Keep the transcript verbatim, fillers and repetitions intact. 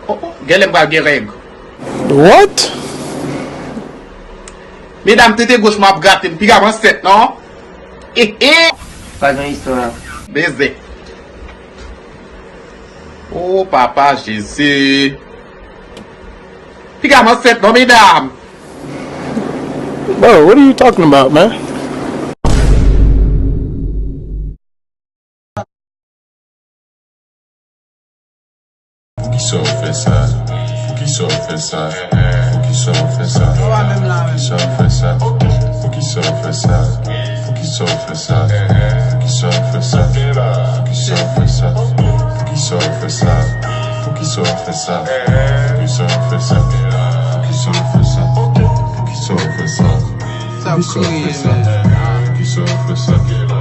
Oh, oh, genlè m pral gen règ. What? Medam, tete goch mwen ap grate m, piga m ansent non. Eh, eh. Pa gen istwa. Beze. Oh, papa Jezi. Piga m ansent non, medam. Bro, what are you talking about, man? Poukisa w fè sa? Poukisa w fè sa? Poukisa w fè sa? Poukisa w fè sa? Poukisa w fè sa? Poukisa w fè sa? Poukisa w fè sa? Poukisa w fè sa? Poukisa w fè sa? Poukisa w fè sa? Poukisa w fè sa? Poukisa w fè sa? Poukisa w fè sa? Poukisa w fè sa? Poukisa w fè sa?